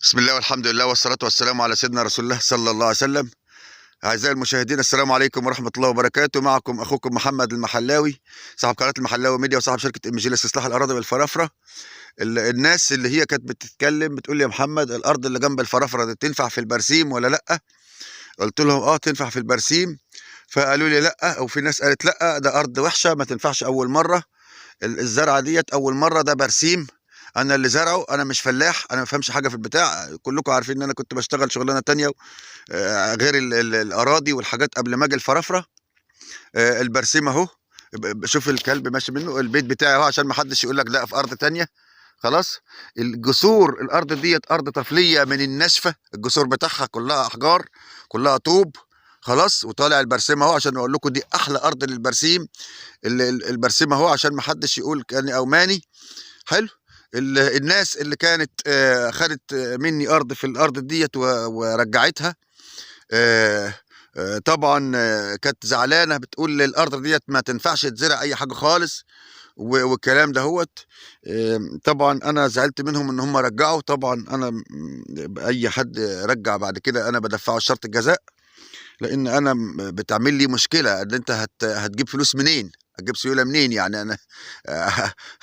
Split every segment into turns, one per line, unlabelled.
بسم الله والحمد لله والصلاة والسلام على سيدنا رسول الله صلى الله عليه وسلم. أعزائي المشاهدين، السلام عليكم ورحمة الله وبركاته. معكم أخوكم محمد المحلاوي، صاحب قناة المحلاوي ميديا وصاحب شركة ام جي لاستصلاح الأراضي بالفرافرة. الناس اللي هي كانت بتتكلم بتقول لي يا محمد، الأرض اللي جنب الفرافرة دي تنفع في البرسيم ولا لأ؟ قلت لهم اه تنفع في البرسيم. فقالوا لي لأ، وفي ناس قالت لأ ده أرض وحشة ما تنفعش. أول مرة الزرعة ديت أول مرة ده برسيم، انا اللي زرعه، انا مش فلاح، انا ما بفهمش حاجة في البتاع. كلكم عارفين ان انا كنت بشتغل شغلانة تانية غير الاراضي والحاجات قبل ما اجي الفرافره. البرسيم اهو، شوف الكلب ماشي منه. البيت بتاعي اهو عشان ما حدش يقول لك لا في ارض تانية. خلاص، الجسور الارض ديت ارض طفليه من الناشفه، الجسور بتاعها كلها احجار، كلها طوب. خلاص، وطالع البرسيم اهو عشان اقول لكم دي احلى ارض للبرسيم. البرسيم اهو عشان ما حدش يقول كاني او ماني. حلو. الناس اللي كانت خدت مني ارض في الارض ديت ورجعتها، طبعا كانت زعلانة، بتقول الارض ديت ما تنفعش تزرع اي حاجة خالص والكلام دهوت. طبعا انا زعلت منهم ان هم رجعوا. طبعا انا اي حد رجع بعد كده انا بدفعه شرط الجزاء، لان انا بتعمل لي مشكلة ان انت هتجيب فلوس منين، هتجيب سيولة منين؟ يعني انا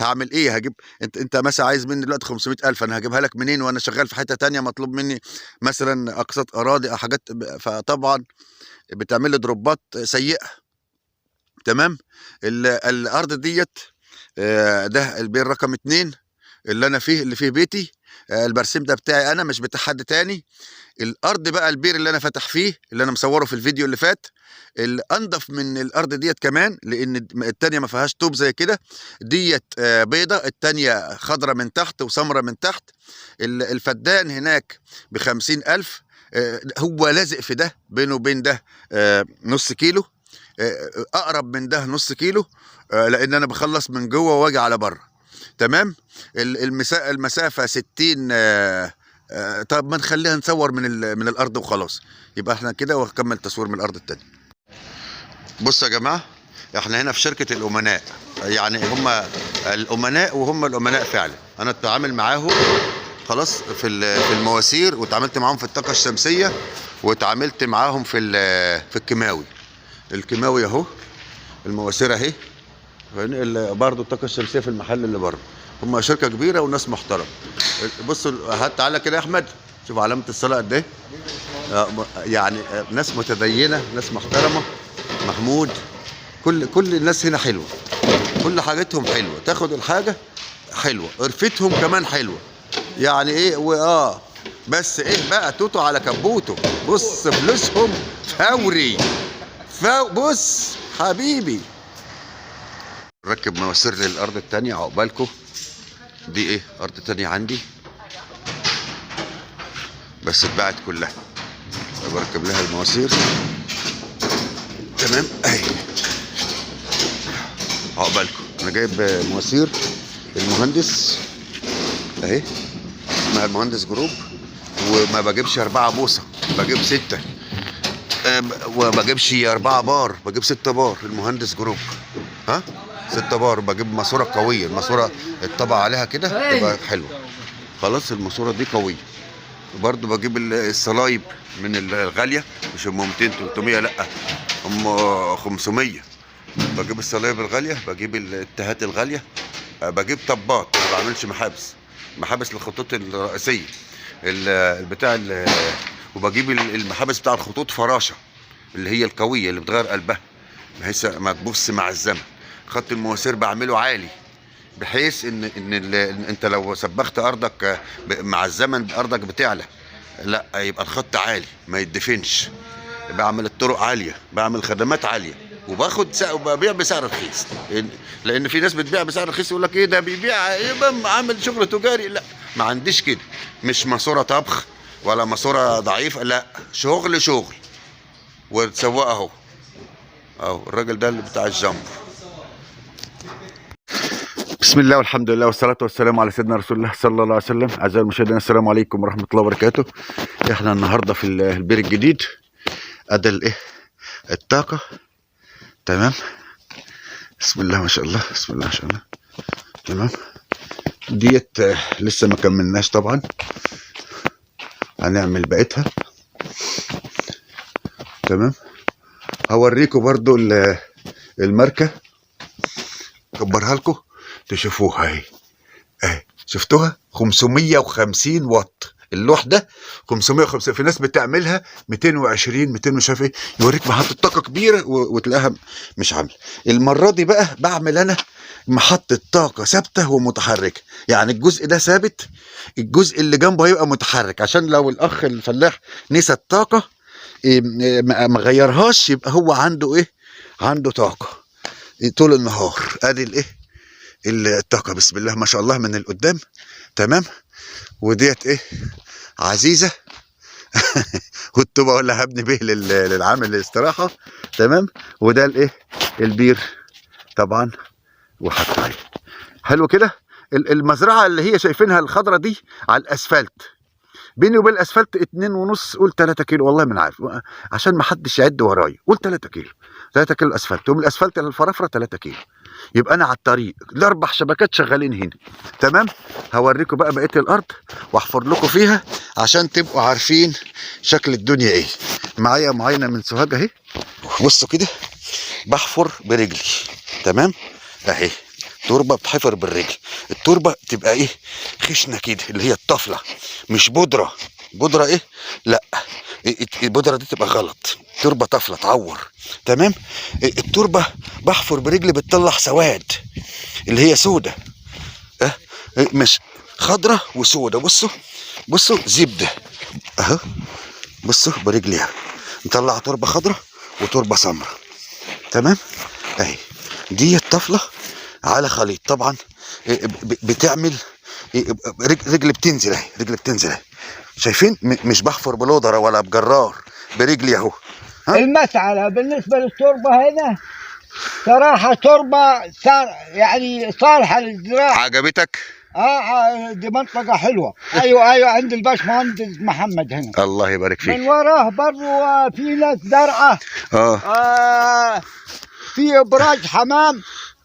هعمل ايه؟ هجيب انت مثلا عايز مني دلوقتي 500,000، انا هجيبها لك منين وانا شغال في حتة تانية مطلوب مني مثلا اقساط اراضي او حاجات؟ فطبعا بتعمل لي دروبات سيئه. تمام. الارض ديت ده البير رقم 2 اللي انا فيه، اللي فيه بيتي. البرسيم ده بتاعي انا، مش بتاع حد تاني. الارض بقى البير اللي انا فاتح فيه اللي انا مصوره في الفيديو اللي فات، الانضف من الارض ديت كمان، لان التانية ما فيهاش طوب زي كده. ديت بيضة، التانية خضرة من تحت وسمرة من تحت. الفدان هناك ب50,000، هو لازق في ده، بينه وبين ده نص كيلو، اقرب من ده نص كيلو، لان انا بخلص من جوه واجي على بره. تمام. المسافة 60. طب ما نخليها نصور من الارض وخلاص، يبقى احنا كده وهكمل تصوير من الارض التانية. بصوا يا جماعة، احنا هنا في شركة الامناء، يعني هم الامناء وهم الامناء فعلا. انا اتعامل معاهم خلاص في المواسير، واتعاملت معاهم في الطاقة الشمسية، واتعاملت معاهم في الكيماوي. الكيماوي اهو، المواسير اهي، برضه الطاقة الشمسية في المحل اللي بره. هم شركة كبيرة وناس محترمه. بصوا، هات تعالى كده يا احمد، شوف علامة الصلاة قد ايه. يعني ناس متدينه، ناس محترمه. محمود، كل الناس هنا حلوة، كل حاجتهم حلوة، تاخد الحاجة حلوة، قرفتهم كمان حلوة. يعني ايه واه بس ايه بقى، توتو على كبوته. بص فلوسهم فوري، بص حبيبي. ركب مواسير للارض التانية عقبالكم. دي ايه، ارض تانية عندي بس اتباعت كلها، بركب لها المواسير. تمام اهي، عقبالكم. انا جايب مواسير المهندس اهي، اسمها المهندس جروب، وما بجيبش 4 بوصه، بجيب 6، وما بجيبش 4 بار، بجيب 6 بار. المهندس جروب، ها 6 بار. بجيب ماسوره قوية، الماسورة الطبع عليها كده تبقى حلوة. خلاص، الماسورة دي قوية. برضو بجيب الصلايب من الغالية، مش ام 200 300، لا ام 500. بجيب الصلايب الغالية، بجيب التهات الغالية، بجيب طبات. ما بعملش محابس، محابس للخطوط الرئيسية البتاع وبجيب المحابس بتاع الخطوط فراشة اللي هي القوية اللي بتغير قلبها بحيث ما تبص مع الزمن. خط المواسير بعمله عالي بحيث ان انت لو سبخت ارضك مع الزمن ارضك بتعلى، لا يبقى الخط عالي ما يدفنش. بعمل الطرق عالية، بعمل خدمات عالية، وباخد سعر وببيع بسعر رخيص. لان في ناس بتبيع بسعر رخيص يقول لك ايه ده بيبيع، يبقى عامل شغل تجاري. لا، ما عنديش كده، مش ماسوره طبخ ولا ماسوره ضعيفة، لا شغل شغل. والسواق اهو، اهو الراجل ده اللي بتاع الجمبر. بسم الله والحمد لله والصلاة والسلام على سيدنا رسول الله صلى الله عليه وسلم. أعزائي المشاهدين، السلام عليكم ورحمة الله وبركاته. احنا النهاردة في البير الجديد، ادي الايه الطاقة. تمام، بسم الله ما شاء الله، بسم الله ما شاء الله. تمام، ديت لسه ما كملناش طبعا. هنعمل بقيتها. تمام. هوريكم برضو الماركة، كبرها لكم تشوفوها اهي. اهي شفتوها 550 واط اللوح ده، 550. في ناس بتعملها 220 200 مش عارف ايه، يوريك محطة طاقة كبيرة وتلاقيها مش عاملة. المرة دي بقى بعمل انا محطة طاقة ثابتة ومتحركة، يعني الجزء ده ثابت، الجزء اللي جنبه هيبقى متحرك، عشان لو الاخ الفلاح نسى الطاقة ما غيرهاش، يبقى هو عنده ايه؟ عنده طاقة طول النهار. ادي الايه الطاقة، بسم الله ما شاء الله من القدام. تمام. وديت ايه عزيزة والطوبة ولا هبني به للعامل الاستراحة. تمام. وده الايه البير طبعا، وحط عليه حلو كده. المزرعة اللي هي شايفينها الخضرة دي على الاسفلت، بيني وبين الاسفلت 2.5، قول 3 كيلو، والله ما انا عارف عشان ما حدش يعد ورايا، قول 3 كيلو، 3 كيلو اسفلت، ومن الاسفلت للفرافره 3 كيلو، يبقى انا على الطريق. الاربع شبكات شغالين هنا. تمام. هوريكم بقى بقية الارض واحفر لكم فيها عشان تبقوا عارفين شكل الدنيا ايه. معايا معاينة من سوهاج اهي، بصوا كده بحفر برجلي. تمام. اهي تربه بتحفر بالرجل، التربة تبقى ايه خشنه كده، اللي هي الطفلة، مش بودره. بودره ايه؟ لا، البودره دي تبقى غلط، تربه طفله تعور. تمام. التربة بحفر برجلي بتطلع سواد، اللي هي سودة، اه مش خضرة وسودة. بصوا بصوا زبدة اهو، بصوا برجلي اهو، نطلع تربه خضرة وتربه سمراء. تمام. اهي دي الطفلة على خليط طبعا، بتعمل رجل بتنزل اهي، رجل بتنزل اهي، شايفين؟ مش بحفر بلودره ولا بجرار، برجلي اهو. ها؟
المسألة بالنسبة للتربة هنا صراحة تربة يعني صالحة للزراعة.
عجبتك؟
دي منطقة حلوة. ايوه ايوه، عند الباشمهندس محمد هنا.
الله يبارك فيك.
من وراه برضو في ناس زرعة. في ابراج حمام،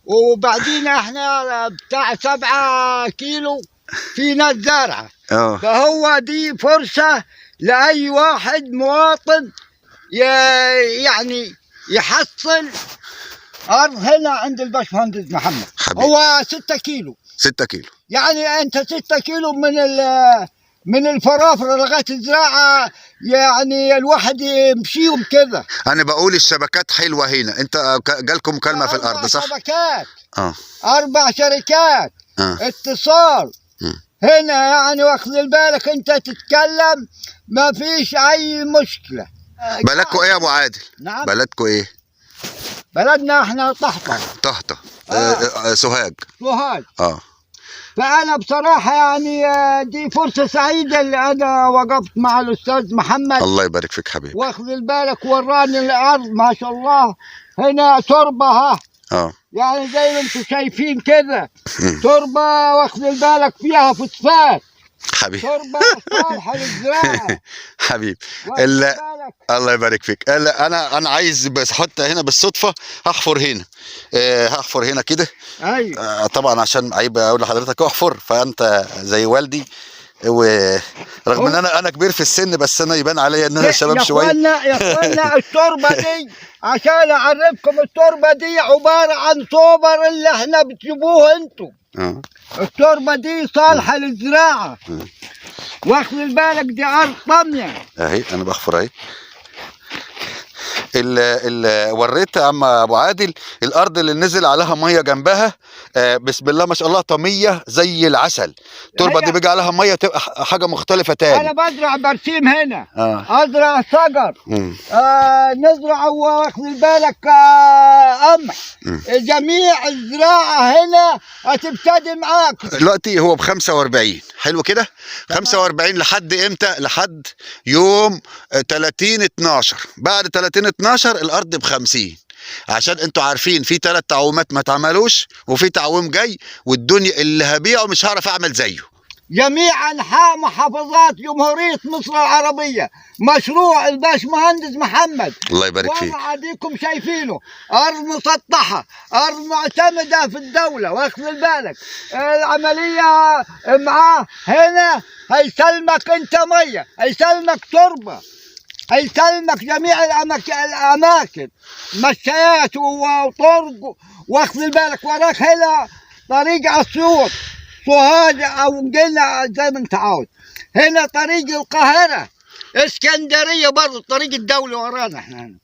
وبعدين احنا بتاع 7 كيلو في ناس زارعة. فهو دي فرصة لأي واحد مواطن يعني يحصل أرض هنا عند الباشمهندس محمد.
حبيبي.
هو 6 كيلو.
6 كيلو.
يعني أنت 6 كيلو من الفرافرة لغاية الزراعة، يعني الواحد يمشيهم كده.
أنا بقول الشبكات حلوة هنا. أنت جالكم مكالمة في الأرض صح؟
4 شبكات. 4 شركات. اتصال. هنا يعني واخد بالك أنت تتكلم ما فيش أي مشكلة.
بلدكم إيه يا أبو عادل؟
نعم.
بلدكم إيه؟
بلدنا إحنا طهطا.
طهطا. سوهاج.
سوهاج. فأنا بصراحة يعني دي فرصة سعيدة اللي أنا وقفت مع الأستاذ محمد.
الله يبارك فيك حبيبي.
واخذ بالك وراني الأرض ما شاء الله، هنا تربة ها. يعني زي ما انتم شايفين كده تربة، واخذ بالك فيها فوسفات.
حبيبي.
تربة صالحة للزراعة.
حبيبي.
واخد بالك.
الله يبارك فيك. أنا عايز بس حتى هنا بالصدفة هحفر هنا. هحفر هنا كده.
أيوة.
طبعا عشان عيب اقول لحضرتك احفر، فانت زي والدي، ورغم ان انا كبير في السن بس انا يبان عليا ان انا شباب شوية.
يا اخوانا التربة دي عشان اعرفكم، التربة دي عبارة عن صوبر اللي احنا بتجيبوه انتم. التربة دي صالحه للزراعة. واخد بالك دي ارض طميه.
اهي انا بحفر اهي. وريت يا عم ابو عادل الارض اللي نزل عليها مية جنبها، بسم الله ما شاء الله طميه زي العسل. التربة دي بيجي عليها مية تبقى حاجة مختلفة تاني.
انا بزرع برسيم هنا. ازرع شجر. نزرع واخد بالك قمح. جميع الزراعة هنا هتبتدي معاك
دلوقتي. هو ب 45. حلو كده؟ 45 لحد امتى؟ لحد يوم 30/12. بعد 30/12 الارض ب 50، عشان انتوا عارفين في 3 تعويمات ما اتعملوش وفي تعويم جاي، والدنيا اللي هبيعه مش هعرف اعمل زيه.
جميع انحاء محافظات جمهورية مصر العربية. مشروع الباش مهندس محمد
الله يبارك فيك.
وضع اديكم شايفينه، ارض مسطحة، ارض معتمدة في الدولة، واخد بالك العملية معاه هنا. هيسلمك انت مية، هيسلمك تربه، هيسلمك جميع الاماكن، مشايات وطرق، واخد بالك. وراك هنا طريق اسيوط سوهاج او قلنا زي ما انت عاوز. هنا طريق القاهرة اسكندرية برضه، طريق الدولة ورانا احنا هنا.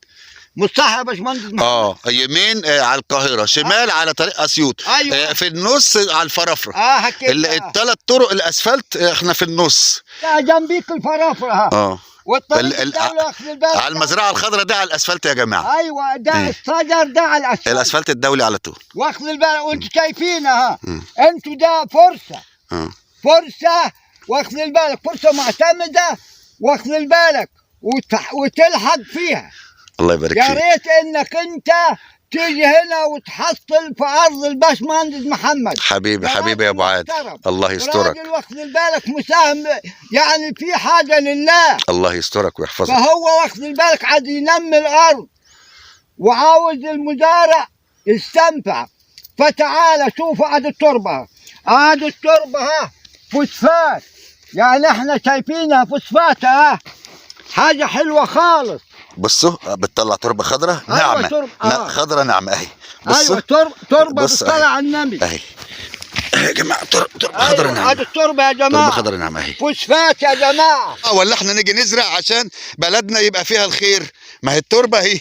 مش صح يا باشمهندس محمد؟
يمين على القاهرة، شمال على طريق اسيوط.
ايوه.
في النص على الفرافره.
هكذا.
الثلاث طرق الاسفلت، احنا في النص.
لا جنبيك الفرافره. والطريق الدولة واخد بالك
على المزرعة الخضراء ده على الاسفلت يا جماعة.
ايوه ده الشجر ده على الاسفلت،
الاسفلت الدولي على طول،
واخد بالك. وانتوا شايفينها، انتوا ده فرصة. فرصة، واخد بالك، فرصة معتمدة، واخد بالك، وتلحق فيها.
الله يبارك فيك.
يا ريت انك انت تيجي هنا وتحصل في ارض الباشمهندس محمد.
حبيبي حبيبي يا ابو عادل، الله يسترك.
راجل واخد بالك مساهم يعني في حاجة لله.
الله يسترك ويحفظك.
فهو واخد بالك عايز ينمي الارض وعاوز المزارع يستنفع. فتعال شوف عاد التربة، عاد التربة ها فوسفات، يعني احنا شايفينها فوسفات، ها حاجة حلوة خالص.
بصوا بتطلع تربه خضراء ناعمة. أيوة خضراء ناعمة اهي.
بصوا ايوه تربه بتطلع على النبي
اهي يا جماعة، تربه خضراء ناعمة.
هذه التربة يا جماعة،
تربه خضراء ناعمة اهي،
فوسفات يا جماعة.
ولا احنا نيجي نزرع عشان بلدنا يبقى فيها الخير؟ ما هي التربة اهي،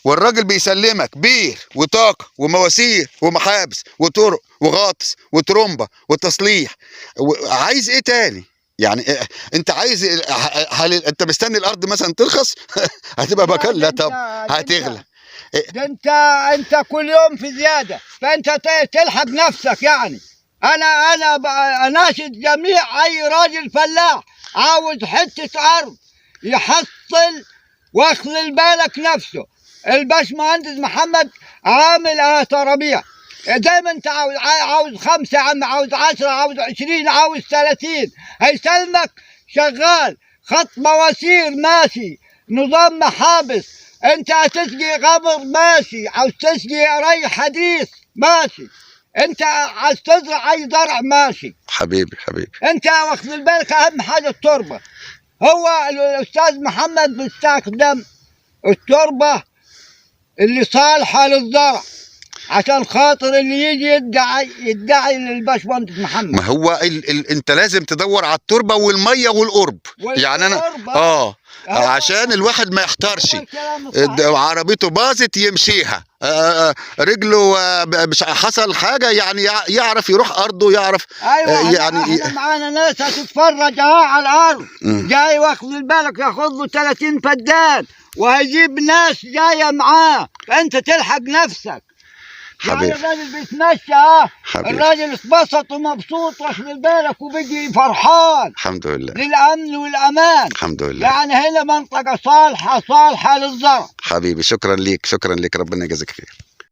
والراجل بيسلمك بير وطاقة ومواسير ومحابس وطرق وغاطس وترمبه وتصليح. عايز ايه تاني؟ يعني انت عايز، هل انت مستني الارض مثلا ترخص؟ هتبقى بكل؟ لا طب هتغلى.
ده انت كل يوم في زيادة، فانت تلحق نفسك. يعني انا اناشد جميع اي راجل فلاح عاوز حتة ارض يحصل واخد بالك نفسه. الباشمهندس محمد عامل ترابيع زي ما انت عاوز، عاوز 5 يا عم، عاوز 10، عاوز 20، عاوز 30، هيسلمك شغال. خط مواسير ماشي، نظام محابس، انت هتسقي غمر ماشي، عاوز تسقي ري حديث ماشي، انت عاوز تزرع اي زرع ماشي.
حبيبي حبيبي
انت واخد بالك اهم حاجة التربة. هو الاستاذ محمد بيستخدم التربة اللي صالحه للزرع عشان خاطر اللي يجي يدعي للباشمهندس محمد.
ما هو انت لازم تدور على التربة والمية والقرب. يعني انا عشان الواحد ما يحتارش. عربيته باظت يمشيها، رجله مش حصل حاجة، يعني يعرف يروح ارضه، يعرف.
ايوه يعني احنا معانا ناس هتتفرج على الارض. جاي واخد بالك ياخذ له 30 فدان وهيجيب ناس جاية معاه، فانت تلحق نفسك.
حبيبي
يعني الراجل بيتمشى، الراجل اتبسط ومبسوط واخد بالك وبيجي فرحان.
الحمد لله
للامن والامان.
الحمد لله.
يعني هنا منطقة صالحه صالحه للزرع.
حبيبي شكرا ليك، شكرا ليك، ربنا يجازيك خير.